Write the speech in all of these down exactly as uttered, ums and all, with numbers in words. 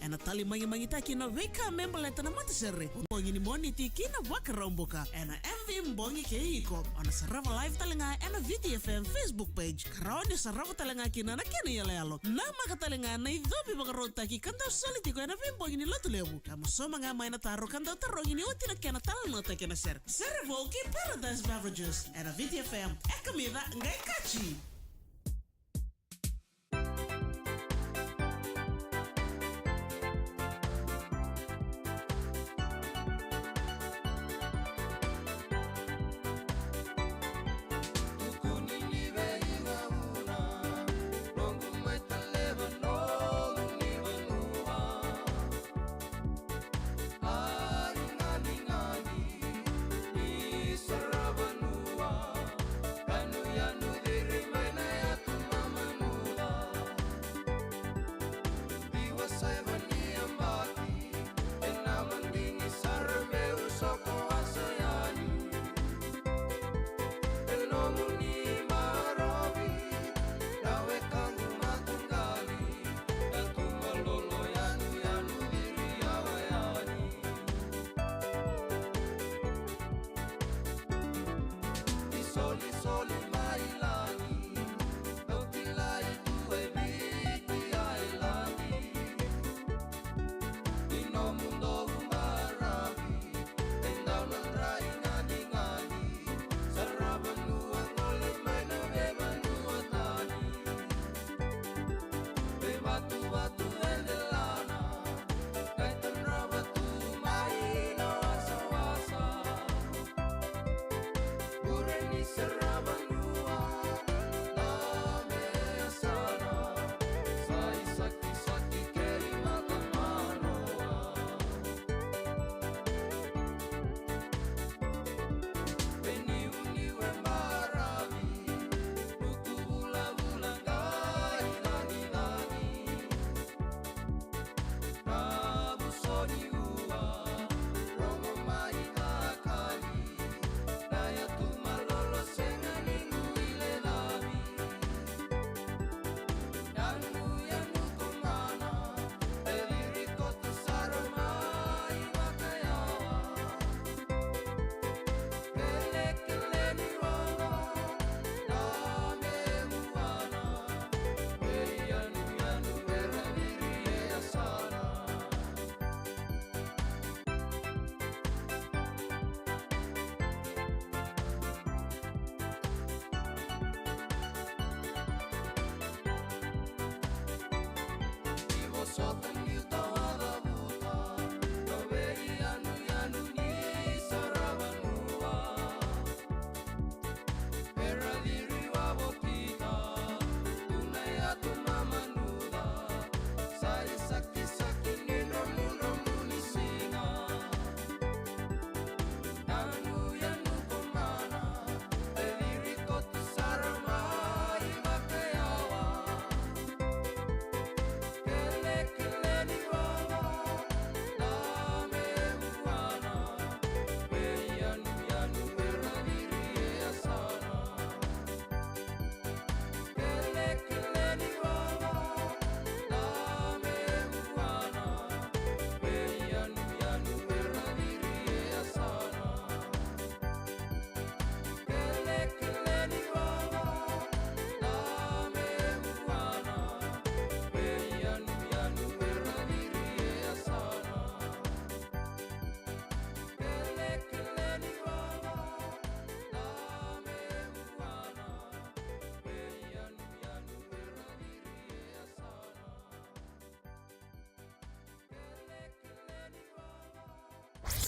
Ena tali magimagitaki na veika me baleta na matasere, bogi ni Moniti ki na Vakaraubuka. Ena M V Bogi Kei Iko. O na sarava live tale ga ena V T F M Facebook page. Ka rawa ni sarava tale ga kina na kena iyaloyalo. Namaka tale ga na icovi vakarautaki ka dau soli tiko ena veibogi ni Lotulevu. Ka mosoma ga mai na taro ka dau tarogi ni oti na kena talanoataki na sere. Sere vou kei Paradise Beverages. Ena V T F M. E kamica, qai kaci.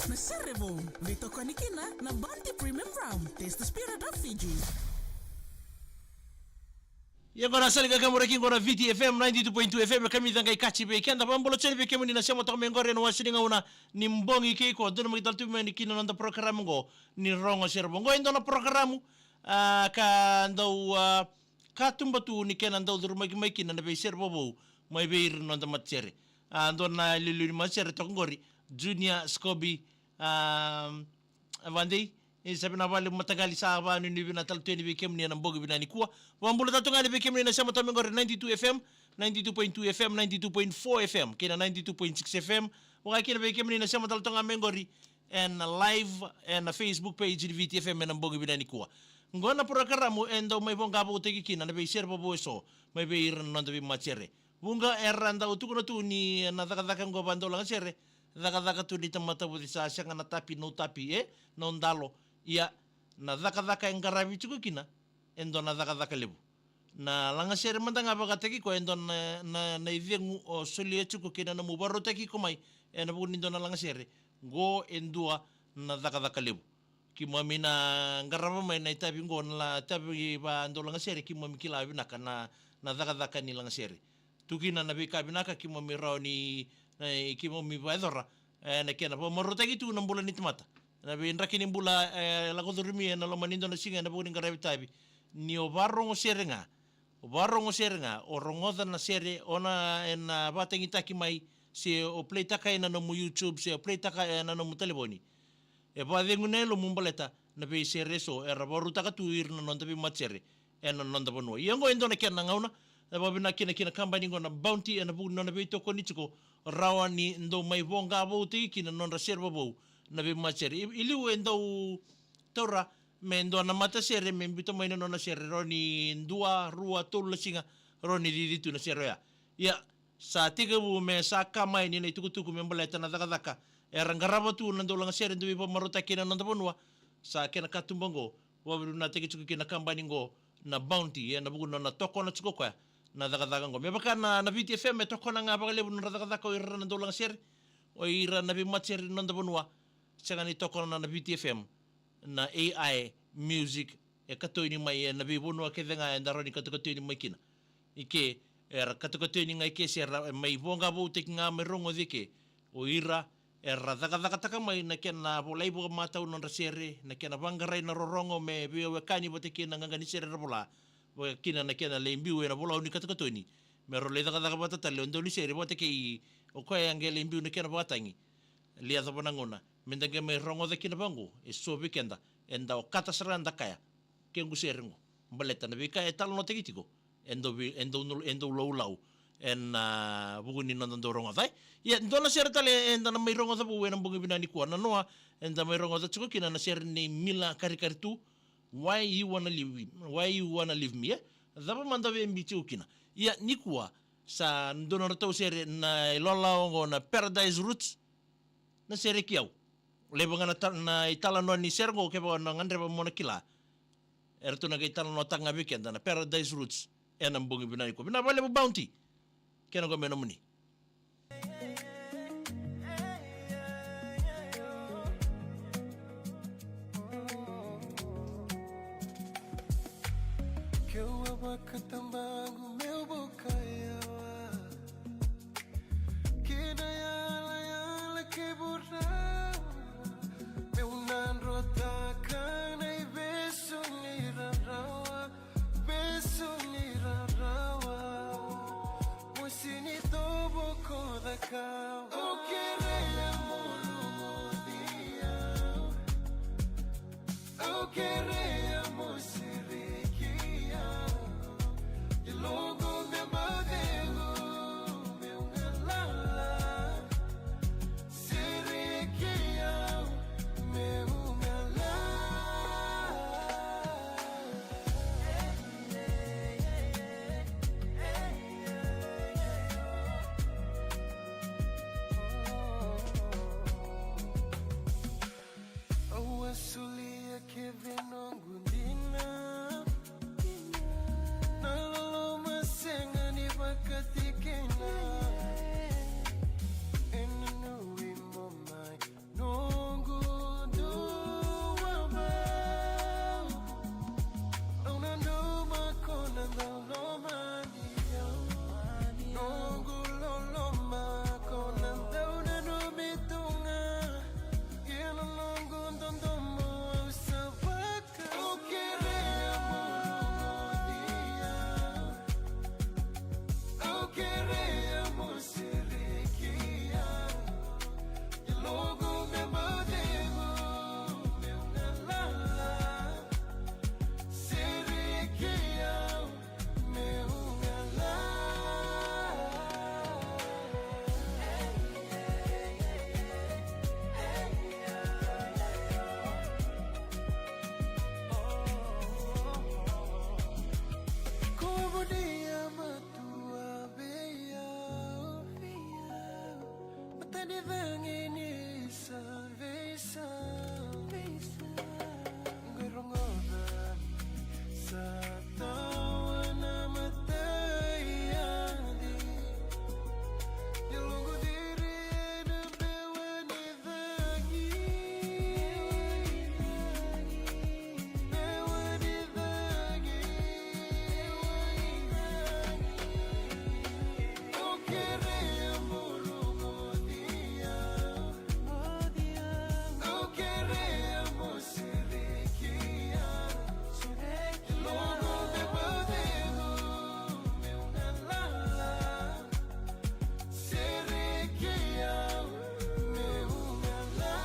Na sere vou, veitokoni kina na Bounty Premium Rum. Taste the spirit of Fiji. Ia qo na sali ka kemuraki qo na V T F M ninety-two point two F M, e kamica qai kaci vei keda. Vakabula tale vei kemuni na sema toka mai qori ena wase ni gauna ni Bogi Kei Iko, dua na makitala tu mai kina noda porokaramu qo ni Rogo Sere Vou. Qo e dua na porokaramu, a, ka dau, a, katuba tu ni kena dau curumaki mai kina na veisere vovou mai vei ira na noda matasere. A, dua na iliuliu ni matasere toka qori, Junior Scoby, a, Vadei, E sa vinaka vakalevu mataqali, sa vakanuinui vinaka tale tu yani vei kemuni ena bogi vinaka nikua. Vakabula tale tu ga yani vei kemuni na sema tale mai qori ninety-two F M, ninety-two point two F M, ninety-two point four F M kei na ninety-two point six F M. Vaka kina vei kemuni na sema tale tu ga mai qori ena live ena Facebook page ni Viti F M ena bogi vinaka nikua. Qo na porokaramu e dau mai voqa vou tiko kina na veisere vovou eso mai vei ira na noda veimatasere. Vuqa era dau tukuna tu ni na cakacaka qo vakadaulagasere, cakacaka tu ni tamata vuci, sa sega na tapi, no tapi, e, no dalo. Ia, na cakacaka e qaravi tiko kina e dua na cakacaka levu. Na lagasere mada ga vakataki koya e dua na, na, na icegu o solia tiko kei na nomu vakarautaki iko mai ena vuku ni dua na lagasere. Qo e dua na cakacaka levu. Keimami na qarava mai na itavi qo, na la-, itavi vakadaulagasere, keimami kila vinaka na, na cakacaka ni lagasere. Tu kina na veika vinaka keimami rawa ni, e, keimami vakayacora, e, na kena vakamarautaki tu na bula ni tamata. Na veidraki ni bula, e, lako curumi ena loma ni dua na siga ena vuku ni qaravi itavi. Ni o vakarogo sere ga, o vakarogo sere ga, o rogoca na sere, o na, ena vakatagitaki mai, se o play-taka ena nomu YouTube, se o play-taka ena nomu talevoni. E vakacegu na yalomu baleta na veisere eso era vakarautaka tu ira na noda veimatasere ena noda vanua. Ia qo e dua na kena gauna e vakavinaka kina ki na kabani qo na Bounty ena vuku ni nona veitokoni tiko, rawa ni dau mai voqa vou tiko kina na nodra sere vovou na veimatasere. I, i liu e dau taura me dua na matasere me biuta mai na nona sere, rawa ni dua, rua, tolu na siga rawa ni cici tu na sere oya. Ia, sa tekivu me sa ka mai ni na itukutuku me baleta na cakacaka era qarava tu na daulagasere, dau veivakamarautaki ena noda vanua. Sa kena katuba qo, vakavinavinakataki tiko kina na kabani qo na Bounty ena vuku ni nona tokona tiko koya na cakacaka qo. Me vaka na, na Viti F M e tokona ga vakalevu na nodra cakacaka o ira na daulagasere, o ira na veimatasere ni noda vanua. Sega ni tokona na Viti F M na A I music e katoni mai ena veivanua kece ga eda rawa ni katokatoni mai kina. I ke, era katokatoni ga i ke, se ra mai voqa vou tiko ga mai rogoci i ke. O ira era cakacakataka mai na kena volai vakamatau na nodra sere, na kena vaqarai na rorogo me veiwekani vata kei na qaqa ni sere era vola, vaka kina na kena lai biu ena volau ni katokatoni. Me rau lai cakacaka vata tale o dau ni sere vata kei o koya e qai lai biu na kena vakatagi. Lai yacova na gauna me da qai mai rogoca kina vaqo, e so vei keda eda okata sara ga da kaya, kequ sere qo. Baleta na veika e talanoataki tiko e dau vei-, e dau nul-, e dau laulau ena, a, vuku ni noda dau rogoca. Ia, dua na sere tale eda na mai rogoca vou ena bogi vinaka nikua, na noa eda mai rogoca tiko kina na sere nei Mila Karikari Tu, Why You Wanna Leave Me, Why You Wanna Leave Me, e? Cava mada via biu tiko kina? Ia, nikua sa dua na nodratou sere na ilawalawa oqo na Paradise Roots, na Sereki Au. Levu ga na ta-, na italanoa ni sere qo, kevaka o na gadreva mo na kila, eratou na qai talanoataka ga vei keda na Paradise Roots ena bogi vinaka nikua. Vinaka vakalevu Bounty. Kena qo me nomuni. Keu a vakatabaqu meu vukaya, kei na yalayala kei vurau, meu na drotaka na ivesu ni rarawa, vesu ni rarawa. Mosi ni tovo ko cakau, au kerea mo rogoci au. Au kerea mo sereki au. Ke logo me macegu meu galala. Sereki au meu galala. Ni cagi ni salvation. Qai rogoca ni sa tawa na matai yadi. Ia loqu ciri ena bewa ni cagi. Bewa ni cagi. Au kerea mo rogoci au. Au kerea mo sereki au. Loqu beba cegu meu galala. Sereki au meu galala.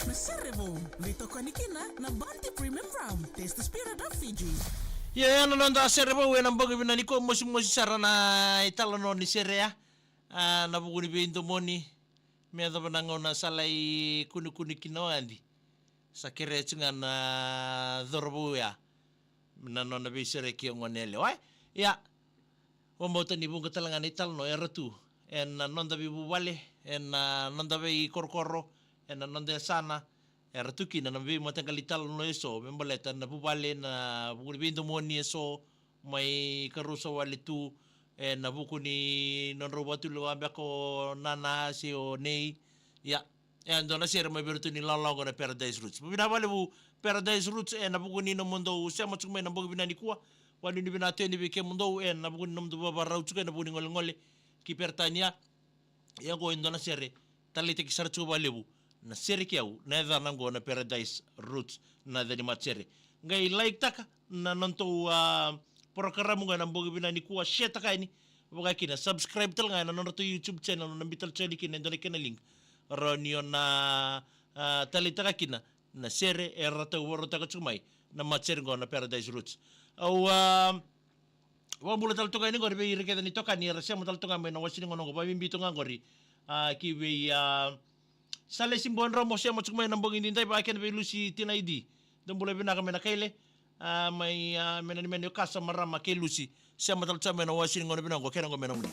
Na sere vou, veitokoni kina na Bounty Premium Rum. Taste the spirit of Fiji. Ia, ia na noda sere vou ena bogi vinaka nikua, mosimosi sara na italanoa ni sere ya. A, na vuku ni veidomoni, me yacova na gauna sa lai kunekune kina o yadi. Sa kerea tiko ga na cauravou ya na nona veisereki o gone yalewa. Ia, vakabauta ni vuqa tale ga na italanoa era tu ena noda veivuvale, ena noda veikorokoro, ena noda yasana, era tu kina na veimataqali italanoa eso me baleta na vuvale, na vuku ni veidomoni eso, mai Karusa wale tu, ena vuku ni nodrau vakatulewa beka o Nana se o Nei. Ia, e dua na sere mai vei iratou ni lawalawa oqo na Paradise Roots. Vinaka vakalevu Paradise Roots ena vuku ni nomudou sema tiko mai na bogi vinaka nikua. Vakanuinui vinaka tu yani vei kemudou ena vuku ni nomudou vakarau tiko ena vuku ni golegole ki Peritania. Ia oqo e dua na sere taleitaki sara tiko vakalevu, na Sereki Au, na yacana oqo na Paradise Roots, na yaca ni matasere. Qai like taka na nodatou, a, porokaramu qo ena bogi vinaka nikua, share taka yani, vaka kina subscribe tale ga ena nodratou YouTube channel, na biu tale tiko yani kina e dua na kena link. Rawa ni o na, a, taleitaka kina na sere era tau vakarautaka tiko mai na matasere qo na Paradise Roots. Au, a, vakabula tale toka yani qori vei ira kece na itokani era sema tale toka mai na wase ni gauna oqo, vakabibi toka qori, a, ki vei, a, Salesi Bodrau, mo sema tiko mai na bogi nidai, vaka kina vei Lusi Tinaidi. Dou bula vinaka mai na Kaile, a, mai, a, mai na Nimeni, o Kasa, marama kei Lusi. Sema tale toka mai na wase ni gauna vinaka oqo, kena oqo mai na muni.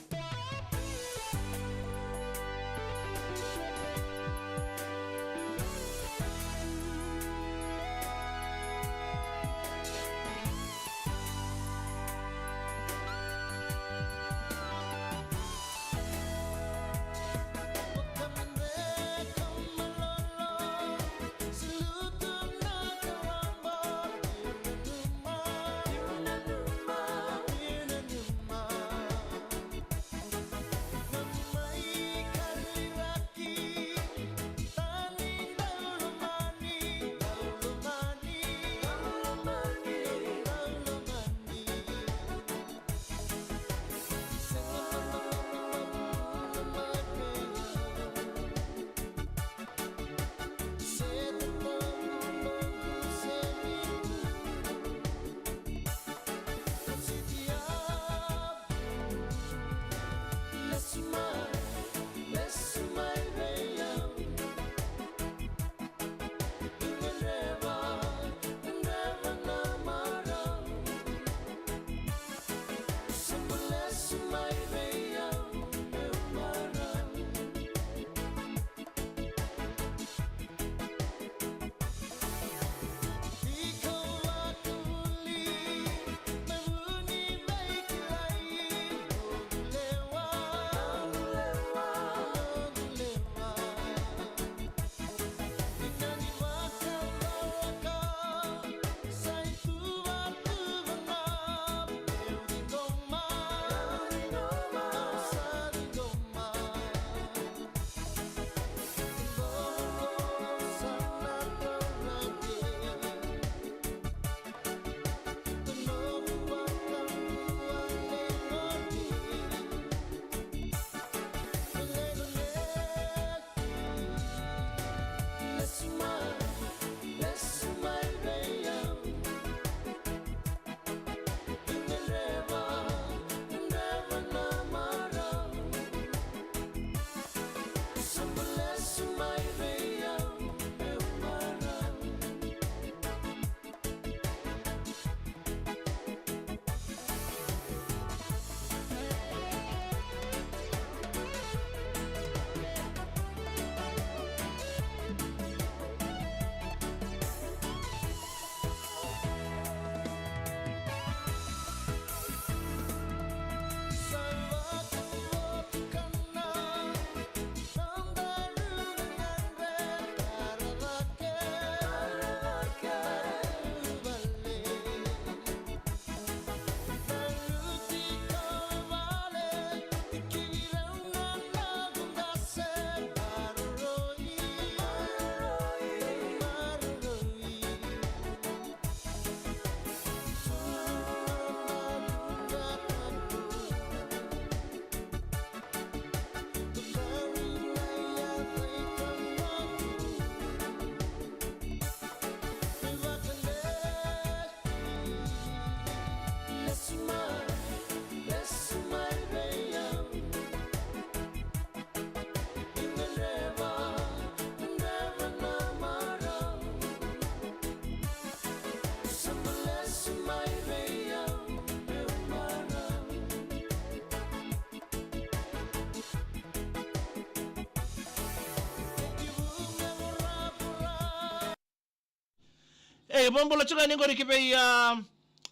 E, vakabula tiko ga yani qori ki vei, a,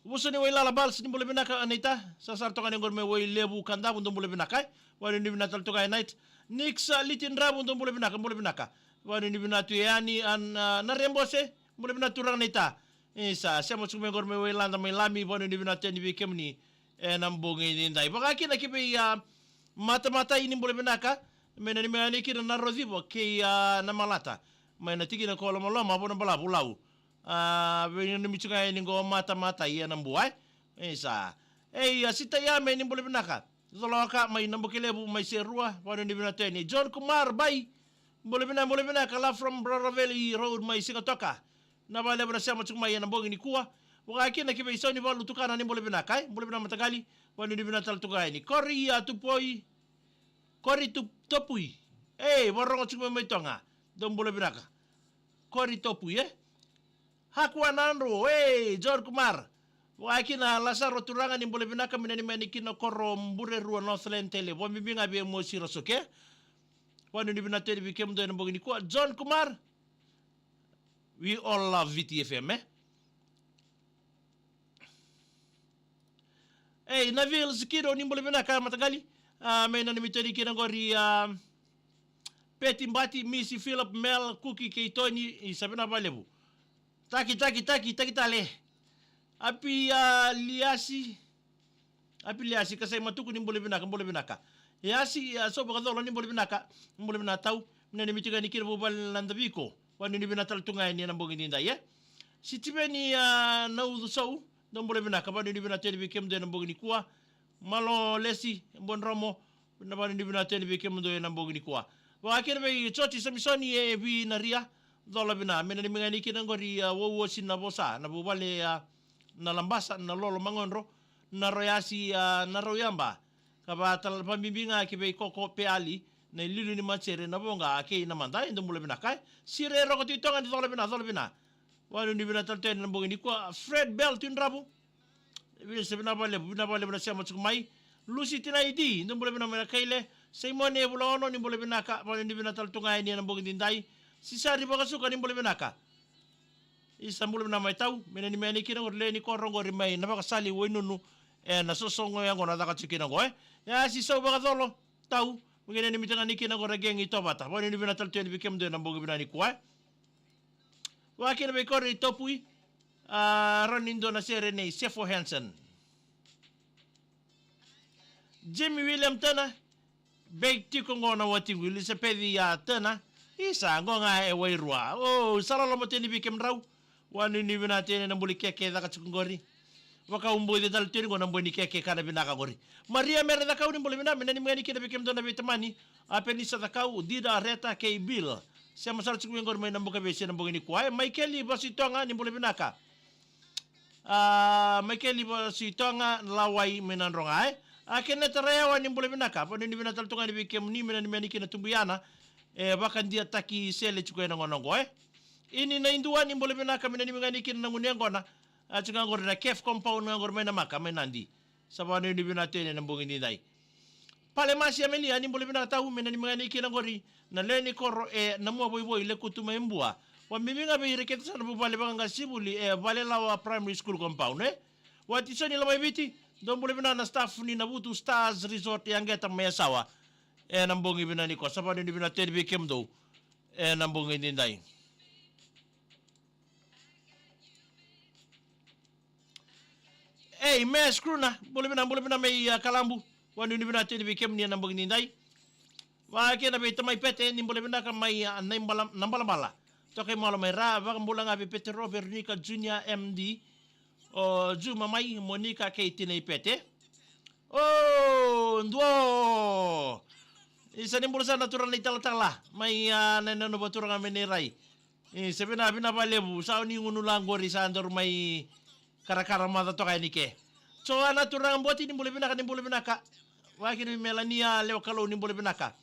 Vuso ni Wailala Bals, ni bula vinaka Naita. Sa sara toka yani qori mai Wailevu Kadavu, dou bula vinaka, e. Vanuinui vinaka tale toka yani Naita. Nix, a, Liti Dravu, dou bula vinaka, bula vinaka. Vanuinui vinaka tu yani, a, na, a, na Rebose, bula vinaka turaga Naita. Isa, sema tiko mai qori mai Wailada mai Lami, vanuinui vinaka tu yani vei kemuni ena bogi nidai. Vaka kina ki vei, a, Matamatai, ni bula vinaka, me nanumi yani kina na Rociva kei, a, na Malata. Mai na tikina ko Lomaloma, Vanuabalavu, Lau. A, veinanumi tiko ga yani qo Matamatai ena Bua, e. Isa. Ei, a, Sita Yame, ni bula vinaka. Coloka mai Nabukelevu mai Serua, vanuinui vinaka tu yani. John Kumar Bai, bula vinaka, bula vinaka, love from Brother Valley Road mai Sigatoka. Vinaka vakalevu na sema tiko mai ena bogi nikua. Vaka kina ki vei Saunivalu Tukana, ni bula vinaka, e. Bula vinaka mataqali, vanuinui vinaka tale toka yani. Kori, a, Tupoi. Kori Tu-, Topui. Ei, vakarorogo tiko mai mai Toga. Dou bula vinaka. Kori Topui, e. Hakuwa Nadro, ei, John Kumar. Vaka kina Lasaro turaga, ni bula vinaka, me nanumi yani kina Koro Burerua, Northland Tele. Vakabibi ga vei Mosi Rasoke. Vanuinui vinaka tu yani vei kemudou ena bogi nikua. John Kumar. We all love V T F M, e. Ei, Navil Sikido, ni bula vinaka mataqali. A, me nanumi tu yani kina qori, a, Peti Bati, Misi, Philip, Mel, Kuki kei Toni, isa, vinaka vakalevu. Taki, taki, taki, taki tale. Api, a, Liasi. Api Liasi, Kasai Matuku, ni bula vinaka, bula vinaka. Iasi, a, Sau Vakacolo, ni bula vinaka, bula vinaka tau. Me nanumi tiko yani kina vuvale na Daviko. Vanuinui vinaka tale tu ga yani ena bogi nidai, e. Sitiveni, a, Naucu Sau, dou bula vinaka, vanuinui vinaka tu yani vei kemudou ena bogi nikua. Malo Lesi, Bodromo, na vanuinui vinaka tu yani vei kemudou ena bogi nikua. Vaka kina vei Joti Samisoni e Vinaria, cola vina, me nanumi ga yani kina qori, a, Wauosi Navosa, na vuvale, a, na Labasa, na Lolo Magodro, na Royasi, a, na Rauyaba. Ka vakatala, vakabibi ga ki vei Koko Peali, na iliuliu ni Matsere, na Voqa kei Namada, e, dou bula vinaka, e. Sire Roko Tui Toga, ni cola vina, cola vina. Vanuinui vinaka tale tu yani ena bogi nikua, Fred Bell Tui Dravu. Visa, vinaka vakalevu, vinaka vakalevu na sema tiko mai. Lusi Tinaiti, ni bula vinaka mai na Kaile. Simone Vulaono, ni bula vinaka, vanuinui vinaka tale tu ga yani ena bogi nidai. Sisari Vakasuka, ni bula vinaka. Isa, bula vinaka mai tau, me nanumi yani kina qori lewe ni koro qori mai Navakasali, Wainunu, ena sosoqo yaqona caka tiko kina qo, e. Iasi Sau Vakacolo, tau, me qai nanumi tiko ga yani kina qori Gegi Tovata. Vanuinui vinaka tale tu yani vei kemudou ena bogi vinaka nikua, e. Vaka kina vei Kori Topui, a, rawa ni dua na sere nei Sefo Hansen. Jimmy William Tana, vei tiko qo na watiqu Elisapeci, a, Tana, isa, qo ga e Wairua. O, sa loloma tu yani vei kemudrau, vanuinui vinaka tu yani na buli keke caka tiko qori. Vakaubuci tale tu yani qo na boi ni keke ka na vinaka qori. Maria Mere Cakau, ni bula vinaka, me nanumi ga yani kina vei kemudou na veitamani. A, Penisa Cakau, Dida, Reta kei Bill. Sema sara tiko mai qori mai Nabukavesi ena bogi nikua, e. Maikeli Vasitoga, ni bula vinaka. A, Maikeli Vasitoga Lawai mai Nadroga, e. A, Keneta Rayawa, ni bula vinaka, vanuinui vinaka tale tu ga yani vei kemuni, me nanumi yani kina tubu yana e vakadinadinataki sele tiko ena gauna qo, e. Ini Naidua, ni bula vinaka, me nanumi ga yani kina na gunu yaqona. A, tiko ga qori na Kef Compound ga qori mai Namaka mai Nadi. Sa vanuinui vinaka tu yani ena bogi nidai. Pale Masi Amelia, ni bula vinaka tau, me nanumi ga yani kina qori na lewe ni koro e Namuavoivoi, Lekutu mai Bua. Vakabibi ga vei ira kece sara na vuvale vaqaqacivuli e Valelawa Primary School Compound, e. Watisoni Lomaiviti, dou bula vinaka na staff ni Navutu Stars Resort e Yaqeta mai Yasawa. Ena bogi vinaka nikua, sa vanuinui vinaka tu yani vei kemudou ena bogi nidai. Ei, Mes Kruna, bula vinaka, bula vinaka mai, a, Kalabu. Vanuinui vinaka tu yani vei kemuni ena bogi nidai. Vaka kina vei Tamai Pete, ni bula vinaka mai, a, Naibala-, Nabalabala. Toka i Malo mai Ra, vakabula ga vei Petero, Veronica, Junior, M D. O Juma mai, Monica kei Tinai Pete. O, duo. Isa, ni bula sara na turaga na italatala mai, a, na, na, na vaturaga mai Nairai. E, sa vinaka, vinaka vakalevu, sa o ni gunu la qori sa daru mai karakara maca toka yani ke. So, a, na turaga Boti, ni bula vinaka, ni bula vinaka. Vaka kina vei Melania Lewakalou, ni bula vinaka.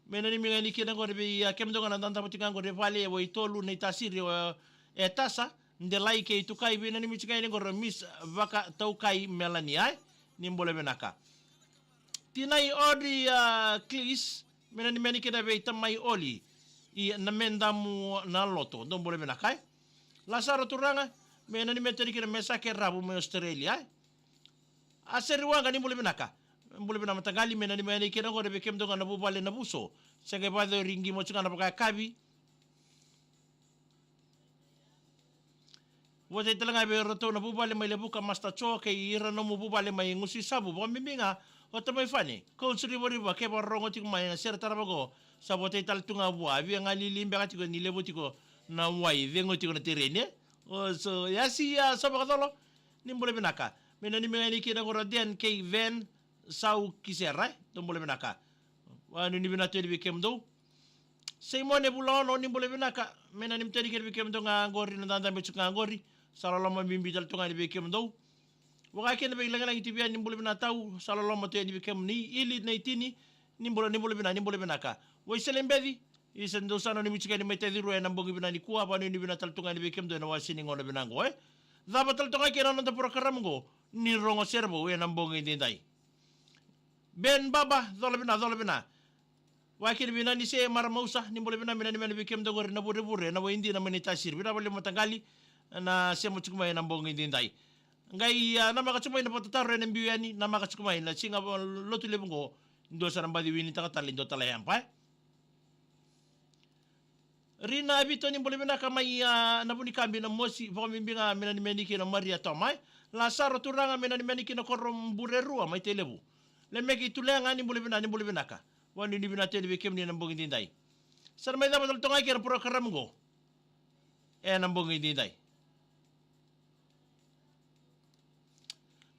Me nanumi ga yani kina qori vei, a, kemudou ga na dadabe tiko ga qori e vale, e Waitolu, Naitasiri, o, e Tasa, Delai kei Tukai, me nanumi tiko ga yani qori Miss Vakataukai Melania, e? Ni bula vinaka. Tinai Audrey, a, Clis, me nanumi yani kina vei Tamai Oli. i na medamu na loto. Dou bula vinaka e. Lasaro Turaga, me nanumi tani kina Mesake Ravu mai Australia e. A Seri Waqa, ni bula vinaka. Bula vinaka mataqali, me nanumi yani kina qori vei kemudou ga na vuvale Navuso. Se qai vakayacori qimo tu ga na vakayakavi. Votai tale ga vei iratou na vuvale mai Levuka, Master Joe, kei ira nomu vuvale mai Gusuisavu, vakabibi ga o Tamaifane, Coach Rivariva, ke vakarorogo tiko mai na sere tarava qo, sa votai tale tu ga vua, a via ga lili beka tiko ni levu tiko na wai, cegu tiko na tereni e. O so, ia si, ia so vakacolo, ni bula vinaka. Me nanumi ga yani kina qori o Dean kei Van, Sau Kisera e, dou bula vinaka. Vakanuinui vinaka tu yani vei kemudou. Simone Vulaono, ni bula vinaka. Me nanumi tani kina vei kemudou ga qori na dadabe tu ga qori. Sa loloma bibi tale tu ga yani vei kemudou. Vaka kina vei Lagilagi Tivi, ni bula vinaka tau. Sa loloma tu yani vei kemuni. Ili Naitini, ni bula, ni bula vinaka, ni bula vinaka. Waisele Beci, isa dou sa nanumi tu ga yani mai Tacirua ena bogi vinaka nikua. Vakanuinui vinaka tale tu ga yani vei kemudou ena wase ni gauna vinaka qo e. Cava tale tu ga kina noda porokaramu qo, ni rogo sere vou ena bogi edaidai. Ben Baba, cola vina, cola vina. Vaka kina vei Nanise Maramausa, ni bula vina, me nanumi yani vei kemudou qori na vurevure, na waidina mai Naitasiri. Vinaka vakalevu mataqali na sema tiko mai ena bogi edaidai. Qai, a, namaka tiko mai na vakatataro ena biu yani, namaka tiko mai na siga va-, Lotulevu qo, dua sa na baci winitaka tale e dua tale yaba e. Rina Vito, ni bula vinaka mai, a, na Vunikabi, Namosi, vakabibi ga me nanumi yani kina Maria Toma e. Lasaro Turaga, me nanumi yani kina Koroburerua mai Tailevu. Lemeki Tulega, ni bula vina, ni bula vinaka. Vakanuinui vinaka tu yani vei kemuni ena bogi edaidai. Sa na mai cava tale tu ga kina porokaramu qo ena bogi edaidai.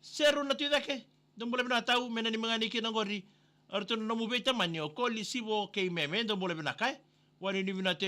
Seru Natuicake, dou bula vinaka tau, me nanumi ga yani kina qori o ratou na nomu veitamani o Koli, Sivo kei Meme, dou bula vinaka e. Vakanuinui vinaka tu